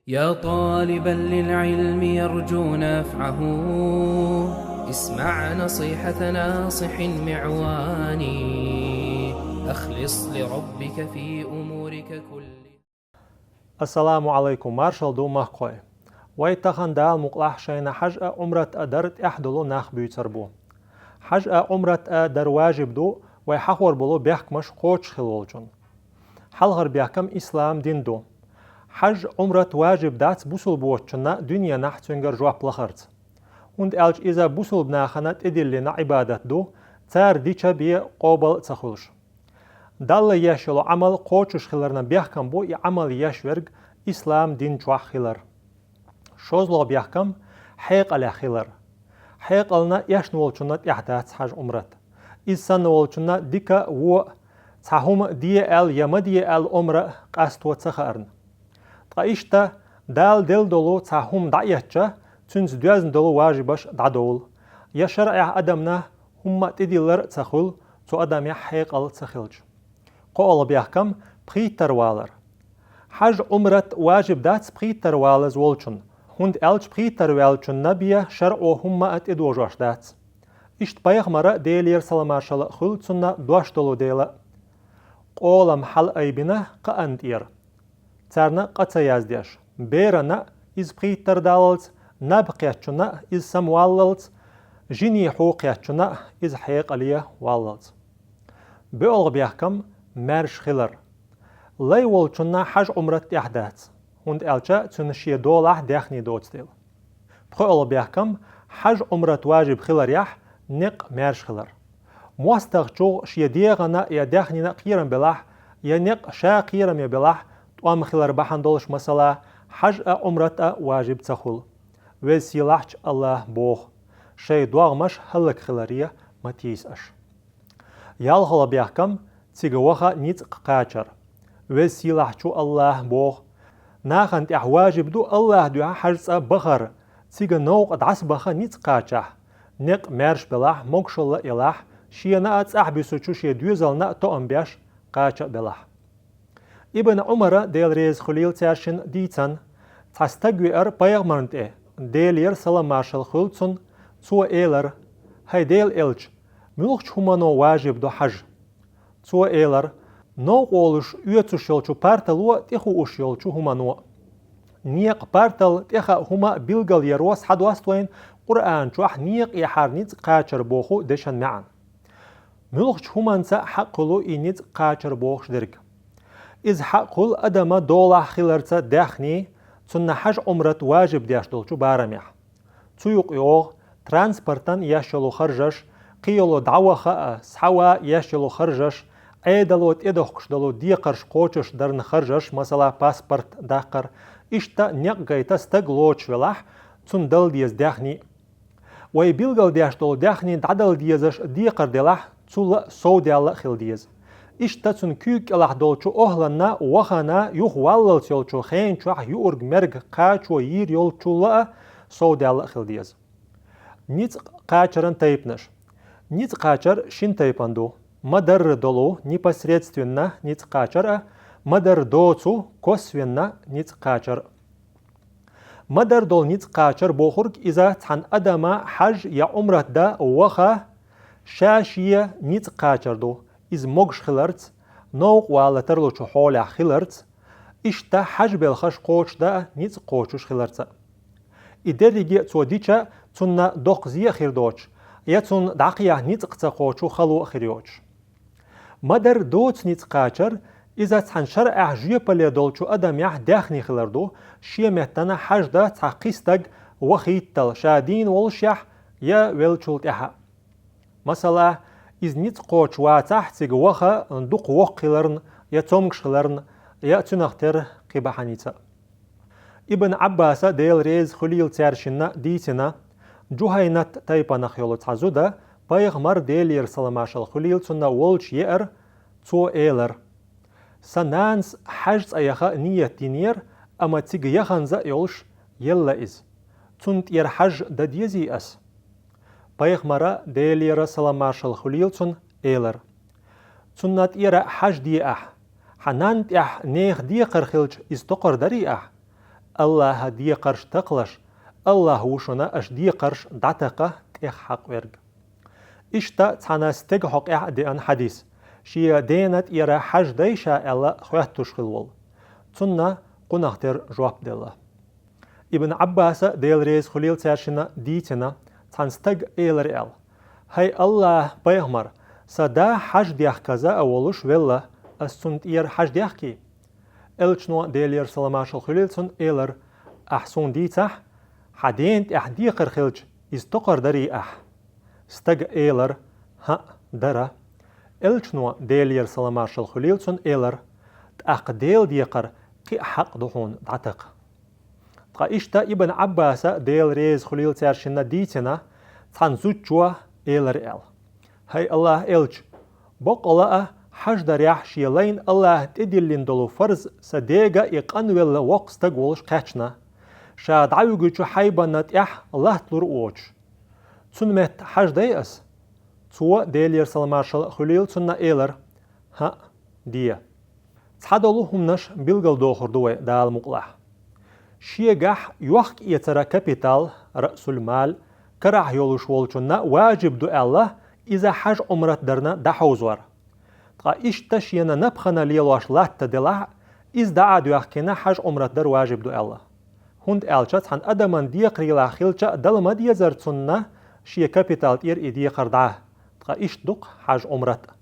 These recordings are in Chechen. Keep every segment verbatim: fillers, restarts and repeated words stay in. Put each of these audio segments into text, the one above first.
يا طالبا للعلم يرجو نفعه، اسمع نصيحة ناصح معوان. أخلص لربك في أمورك كلها. Ассаламу Ӏалайкум, маршал ду, махкхой. Вай тахан, Дала мукъалахь, шайна хьаж а, Ӏумрат а дар тӀехь долу нах буьйцур бу. Хьаж а, Ӏумрат а дар важиб ду вай хьахор болу бехкамаш кхочуш хилла волчунна. Хьалхара бехкам ислам дин ду. Хьаж, Ӏумрат важиб дац бусулба воцучунна дуьненахь цуьнгара жоп лахарца. ХӀунда аьлча иза бусулба нахана тӀедиллина Ӏибадат ду, цара дича бен къобал а ца хуьлуш. Далла еш йолу Ӏамал кхочуш хиларна бехкам бу и Ӏамал еш верг ислам дин чохь хилар. ШозлагӀа бехкам хьекъалехь хилар. Хьекъална эшна волчунна тӀехь дац хьаж, Ӏумрат. Иза санна волчунна дика а, вон а, цхьа хӀума де аьлла я ма де аьлла омра а къасто ца хаарна. Ткъа иштта, Дала делла долу цхьа хӀума дӀаэцча, цуьнца доьзна долу важибаш дӀадовла. Я шарӀехь адамна хӀумма а тӀедиллар а ца хуьлу, цу адамехь хьекъал ца хилча. КхоалгӀа бехкам пхийттара валар. Хьаж, Ӏумрат важиб дац пхийттара валаза волчунна, хӀунда аьлча пхийттара ваьллачунна бен шарӀо хӀумма а тӀедожош дац. Иштта пайхамара, Делера салам-маршалла хуьлу цунна, дош долу дела а: къолам хьалаайбина кхаанна тӀера, царна къа ца яздеш, берана а иза пхийттара даллалц, наб кхеттачунна а иза самаваллалц, жине хьу кхеттачунна а иза хьекъале валлалц. БоьалгӀа бехкам маьрша хилар. Лай волчунна хьаж, Ӏумрат тӀехь дац, хӀунда аьлча цуьнан шен долахь даьхни доцу дела. ПхоьалгӀа бехкам хьаж, Ӏумрат важиб хиларехь некъ маьрша хилар. МостагӀчух шен дегӀана я даьхнина кхерам белахь, я некъ ша кхераме белахь, тӀом хилар бахьана долуш, масала, хьаж а, Ӏумрат а важиб ца хуьлу. Веза-Сийлахьчу АллахӀа боху: «Шайн догӀмаш хӀаллакьхиларе ма тийса аша». ЯлхолгӀа бехкам цига ваха ницкъ кхачар. Веза-Сийлахьчу АллахӀа боху: «Нахана тӀехь важиб ду АллахӀан дуьхьа хьаж цӀа бахар, цига новкъа дӀасабаха ницкъ кхачахь, некъ маьрша белахь, могушалла а елахь, шена а, цӀахь буьсучу шен доьзална а тоам беш кхача а белахь». Ибн Ӏумара, Дела реза хуьлийла цаьршинна, дийцина: цхьа стаг веара пайхамарна тӀе, Делера салам-маршалла хуьлу цунна, цо элира: «ХӀай Делан элча, муьлхачу хӀумано важиб ду хьаж?» Цо элира: «Новкъа волуш оьцуш йолчу партало а, тӀехууш йолчу хӀумано а». Некъа, партал, тӀехаа хӀума а билгалъяро схьадост вайна Къуръан чохь некъехьара ницкъ кхачар боху дешан маьӀна. Муьлхачу хӀуманца хьакъ хуьлу и ницкъ кхачар бохуш дерг? Иза хьакъ хуьлу адама долахь хиларца даьхни, цунна хьаж, Ӏумрат важиб деш долчу барамехь. Цу юкъа йогӀу транспортан еш йолу харжаш, кхин йолу дӀаваха а, схьаван а еш йолу харжаш, Ӏедало тӀедохкуш долу декхарш кхочушдарна харжаш, масала, паспорт даккхар, иштта некъ гайта стаг лоцуш велахь, цунна дала деза даьхни. Вай билгалдеш долу даьхни дӀадала дезаш декхар делахь, цул а совдаьлла а хила деза. Иштта цуьнан куьйга кӀелахь долчу охӀланна, вахана, юхаваллалц йолчу хена чохь юург-мерг кхачо йийр йолчул а совдаьлла а хила деза. Ницкъ кхачаран тайпанаш. Ницкъ кхачар шина тайпана ду: ма-дарра долу, непосредственно ницкъ кхачар а, ма-дарра доцу, косвенно ницкъ кхачар а. Ма-дарра долу ницкъ кхачар бохург иза цхьана адама хьаж я Ӏумрат дан ваха, ша шен ницкъ кхачар ду, иза могуш хиларца, новкъа вала тарлучу хьолехь хиларца, иштта хьаж белхаш кхочушдан а ницкъ кхочуш хиларца. И дерриге а цо дича, цунна доккха зе а хир доцуш, я цунна дӀакхехьа ницкъ ца кхочу хало а хир йоцуш. Ма-дарра доцу ницкъ кхачар, иза цхьана шарӀехь жоьпалле долчу адамехь даьхни хилар ду, шен меттана хьаж дан цхьа кхин стаг вахийттал, ша дийна волушехь я веллачул тӀаьхьа. Масала, иза ницкъ кхочуш вацахь, цига ваха дукха воккха хиларна, я цомгуш хиларна, я цуьнах терра кхин бахьаница а. Ибн Ӏаббаса, Дела реза хуьлийла цаьршинна, дийцина: Джухайнат тайпанах йолу цхьа зуда пайхамар, Делера салам-маршалла хуьлийла цунна, волчу еара, цо элира: «Сан нанас хьаж цӀа яха ниет динера, амма цига яханза а йолуш, елла иза. Цунна тӀера хьаж дан дезий ас?» Пайхамара, Делера салам-маршалла хуьлийла цунна, элира: «Цунна тӀера хьаж де ахь. Хьан нанна тӀехь нехан декхар хилча, иза токхар дарий ахь? Аллахьа декхарш такхалаш, Аллахь ву шуна аша декхарш дӀатакха тӀех хьакъ верг. Иштта цхьана стега хьокъехь а деана хьадис, шен дена тӀера хьаждай ша аьлла хоьттуш хилла волу. Цунна кхунах тера жоп делла. Ибн Ӏаббаса, Дела реза хуьлийла цаьршинна, дийцина, цхьана стага элира аьлла: «ХӀай Аллахьан пайхамар, сан да хьаж дехказа а волуш велла, ас цунна тӀера хьаж дехкий?» Элчано, Делера салам-маршалла хуьлийла цунна, элира: «Ахь суна дийцахь, хьан дена тӀехь декхар хилча, иза токхар дарий ахь?» Стага элира: «ХӀаъ, дара». Элчано, Делера салам-маршалла хуьлийла цунна, элира: «ТӀаккха Делан декхар кхин а хьакъ ду хьуна дӀатакха». Ткъа иштта Ибн Ӏаббаса, Дела реза хуьлийла цаьршинна, дийцина, цхьана зудчо элира аьлла: «ХӀай Аллахьан элча, боккъала а хьаж дарехь шен лайна Аллахьа тӀедиллина долу фарз сан дега и къанвелла воккха стаг волуш кхаьчна, ша дӀавуьгучу хьайбанна тӀехь латталур а воцуш. Цунна метта хьаж дай ас?» Цо, Делера салам-маршалла хуьлийла цунна, элира: «ХӀаъ, де». Цхьадолу хӀуманаш билгалдохур ду вай, Дала мукъалахь. Шегахь йохк-эцара капитал, раъсул-мал, карахь йолуш волчунна важиб ду аьлла, иза хьаж-Ӏумрат дарна дӀахьовзор. Ткъа иштта шена напхана лелош латта делахь а, иза дӀа а доьхкина, хьаж-Ӏумрат дар важиб ду аьлла. ХӀунда аьлча цхьана адаман декхарийлахь хилча а дала ма дезара цунна шен капитал тӀера и декхар дӀа, ткъа иштта ду-кх хьаж-Ӏумрат а.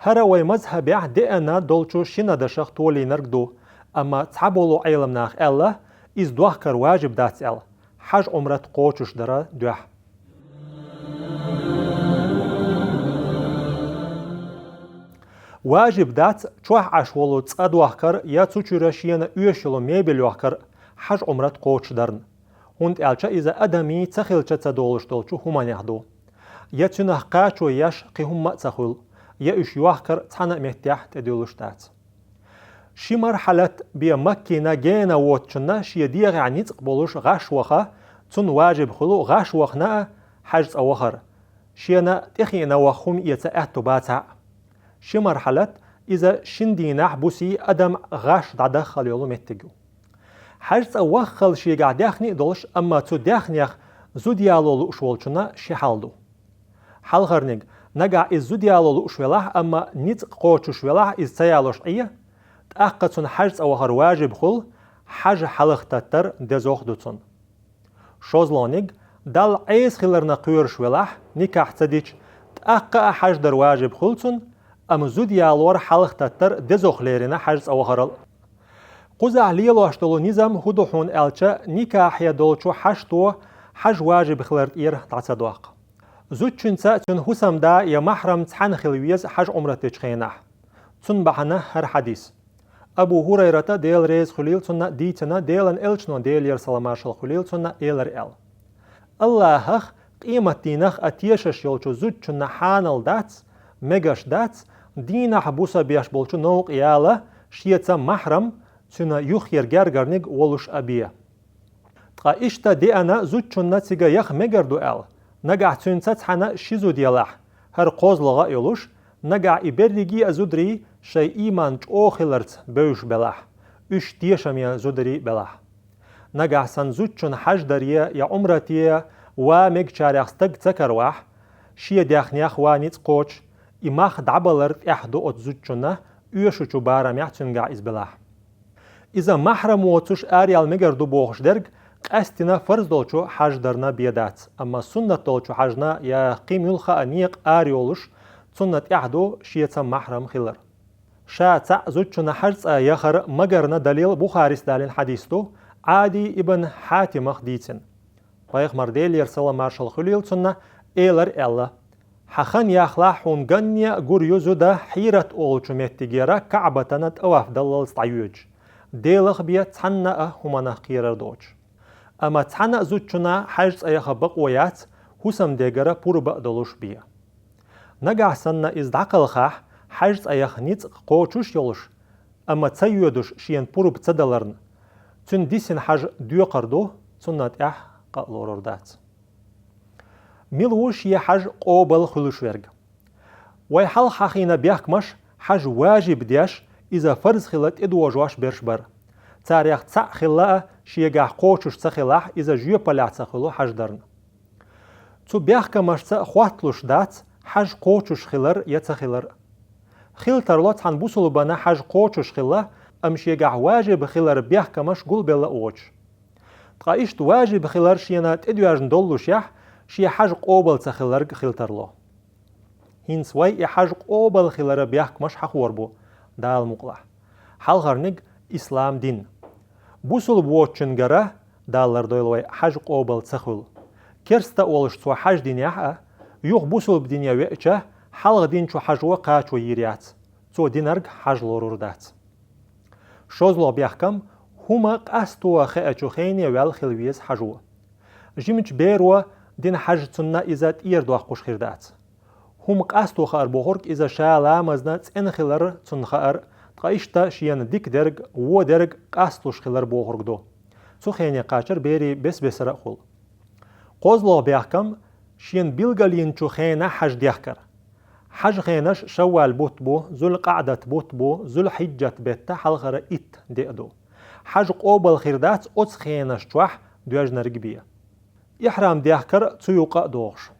ХӀара вай мазхьабехь деана долчу шина дашах толийнарг ду, амма цхьаболу Ӏеламнаха аьлла, иза дохкар важиб дац аьлла, хьаж-Ӏумрат кхочуш дара дуьхьа. Важиб дац чохь Ӏаш волу цӀа дохкар я цу чуьра шена оьшуш йолу мебель йохкар хьаж-Ӏумрат кхочуш дарна, хӀунда аьлча иза адамийн ца хилча ца долуш долчу хӀуманех ду. Я цуьнах кхачо еш кхин хӀумма а ца хуьлу, я уьш йохкар цхьана а меттехь тӀедуьллуш дац. Ши мархьалат бен Маккина гена воцучунна шен дегӀехь ницкъ болуш гӀаш ваха, цунна важиб хуьлу гӀаш вахана а хьаьж цӀа вахар, шена тӀехиъна ваха хӀума эца аьтту бацахь а. Ши мархьалат, иза шина дийнахь бусий адам гӀаш дӀадаххал йолу меттиг ю. Хьаьж цӀа ваххал шегахь даьхни а долуш, амма цу даьхнех зуда яло лууш волчунна ши хьал ду. Хьалхарниг, нагахь иза зуда яло лууш велахь, амма ницкъ кхочуш велахь, иза ца ялош Ӏе, тӀаккха цунна хьаьж цӀа вахар важиб хуьлу, хьаьж хьалха таттар дезох ду цунна. ШозлагӀниг, Далла Ӏеса хиларна кхоьруш велахь, никахь ца дича, тӀаккха а хьаьж дар важиб хуьлу цунна, амма зуда ялор хьалха таттар дезох лерина хьаьж цӀа вахарал а. Кхузахь лелош долу низам хӀун ду хьуна аьлча, никахье долчу хьаьжто хьаьж важиб хилар тӀера дӀа ца доккху. Зудчуьнца цуьнан хӀусамда я махьрам цхьаьна хила веза хьаьж-Ӏумрат дечу хенахь. Цунна бахьана хӀара хьадис. Абу ХӀурайрата, Дела реза хуьлийла цунна, дийцина, Делан элчано, Делера салам-маршалла хуьлийла цунна, элира аьлла: «Аллахьах, къематдийнах а тешаш йолчу зудчунна хьанал дац, мегаш дац, дийнахь буса беш болчу новкъа яла, шеца махьрам, цуьнан юххера гергарниг волуш а бе». Ткъа иштта деана зудчунна цига яха мегар ду аьлла, нагахь цуьнца цхьаьна ши зуда ялахь, хӀара кхозлагӀа а йолуш, нагахь и берриге а зударий шайн ийман чӀогӀа хиларца бевзаш белахь, уьш тешаме зударий белахь. Нагахь санна зудчун хьаьж даре я Ӏумрате ван мегачарех стаг ца каравахь, шен даьхнех ван ницкъ кхочуш, и мах дӀабалар тӀехь ду оцу зудчунна, оьшучу барамехь цуьнгахь иза белахь. Иза махьрам воцуш араяла мегар ду бохуш дерг, къаьстина фарз долчу хьаьж дарна бен дац, амма суннат долчу хьаьжна я кхин муьлхха а некъа арайолуш, цунна тӀехь ду шеца махьрам хилар. Ша цхьаъ зудчунна хьаьж цӀа яхар магарна далил Бухарис далийна хьадис ду, Ӏади ибн Хьатимах дийцина. Пайхамар, Делера салам-маршалла хуьлийла цунна, элира аьлла: «Хьан хан яхлахь, хьуна ганне а гур ю зуда Хьийрат олучу меттигера КаӀбатана тӀаваф даллалц дӀайоьдуш, Делах бен цхьанна а хӀуманах кхерар доцуш. Амма цхьана а зудчунна хьаьж цӀа яха бакъо яц, хӀусамдегара пурба а долуш бен. Нагахь санна иза дӀакхалхахь, хьаьж цӀа яха ницкъ кхочуш а йолуш, амма ца йоьдуш шена пурба ца даларна, цуьнан дисина хьаьж доькхур ду, цунна тӀехь къа а лорур дац». Мила ву шен хьаьж къобал хуьлуш верг? Вай хьалха хьахийна бехкамаш хьаьж важиб деш, иза фарз хила тӀедожош берш бара. Царех цхьаъ хилла а шегахь кхочуш ца хилахь, иза жоьпаллехь ца хуьлу хьажа дарна. Цу бехкамашца хотталуш дац хьажа кхочуш хилар я ца хилар. Хила тарло цхьана бусулбана хьажа кхочуш хилла, амма шегахь важиб хилар бехкамаш гулбелла а воцуш. Ткъа иштта важиб хилар шена тӀедоьжна доллушехь, шен хьажа къобал ца хиларг хила тарло. ХӀинца вай и хьажа къобал хилара бехкамаш хьахор бу, Дала мукъалахь. Хьалхарниг — ислам дин. Бусулба воцучуьнгара, Дала лардойла вай, хьажа къобал ца хуьлу. Керста а волуш цо хьажа динехь а, юха бусулба дине веача, хьалха дин чу хьажо кхачо йийр яц. Цо динарг хьажа лорур дац. ШозлагӀа бехкам — хӀума къасто хеачу хене ваьлла хила веза хьажо. Жимачу беро дина хьажа цунна иза тӀера доккхуш хир дац. ХӀума къасто хаар бохург иза ша ламазна цӀена хилар цунна хаар, ткъа иштта шена дика дерг, вон дерг къасталуш хилар бохург ду. Цу хене кхачар берийн бес-бесара а хуьлу. КхозлагӀа бехкам — шена билгалйинчу хенахь хьажа дехкар. Хьажа хенаш Шаввал бутт бу, Зуль-КъаӀдат бутт бу, Зуль-Хьиджат бетта хьалхара итт де а ду. Хьажа къобал хир дац оцу хенаш чохь доьжнарг бен. Ихьрам дехкар цу юкъа а догӀуш.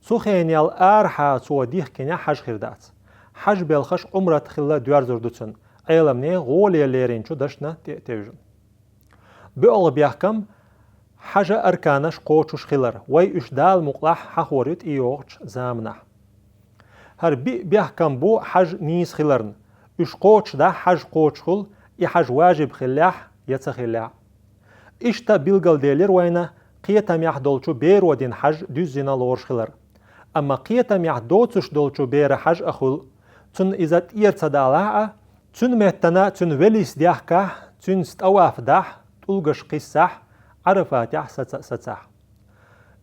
Цу хенел арахьа цо дихкинехь хьажа хир дац. Хьажа белхаш Ӏумрат хилла доьрзур ду цуьнан, Ӏеламне гӀоле леринчу дашна тӀе а тевжина. БоьалгӀа бехкам — хьажа арканаш кхочуш хилар, вай уьш Дала мукъалахь хьахор ю тӀейогӀучу заманахь. ХӀара биъ бехкам бу хьажа нийса хиларна. Уьш кхочушдахь хьажа кхочуш хуьлу, и хьажа важиб хиллехь я ца хиллехь. Иштта билгалделира вайна кхетамехь долчу беро дина хьажа дуьззина лоруш хилар. Амма кхетамехь доцуш долчу бера хьажа а хуьлу, цунна иза тӀера ца далахь а, цуьнан меттана цуьнан велис дехкахь, цуьнца тӀаваф дахь, тӀулгаш кхиссахь, Ӏарафатехь саца а сацахь.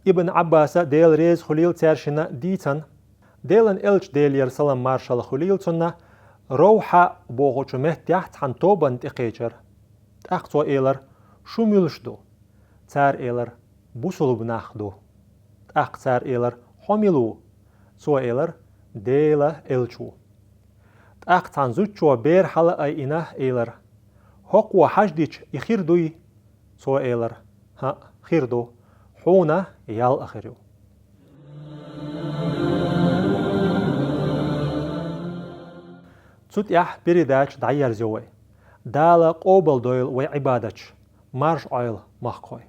Ибн Ӏаббаса, Дела реза хуьлийла цаьршинна, дийцина, Делан элча, Делера салам-маршалла хуьлийла цунна, Равхьа бохучу меттехь цхьана тобанна тӀекхечира. ТӀаккха цо элира: «Шу муьлш ду?» Цара элира: «Бусулба нах ду». ТӀаккха цара элира: «Хьо мила ву?» Цо элира: «Делан элча ву». ТӀаккха цхьана зудчо бер хьала а айина элира: «ХӀокхо хьажа дича, и хир дуй?» Цо элира: «ХӀаъ, хир ду, хьуна ял а хир ю». Цу тӀехь передача дӀаерзайо вай. Дала къобалдойла вай Ӏибадаташ. Марша Ӏойла, махкахой!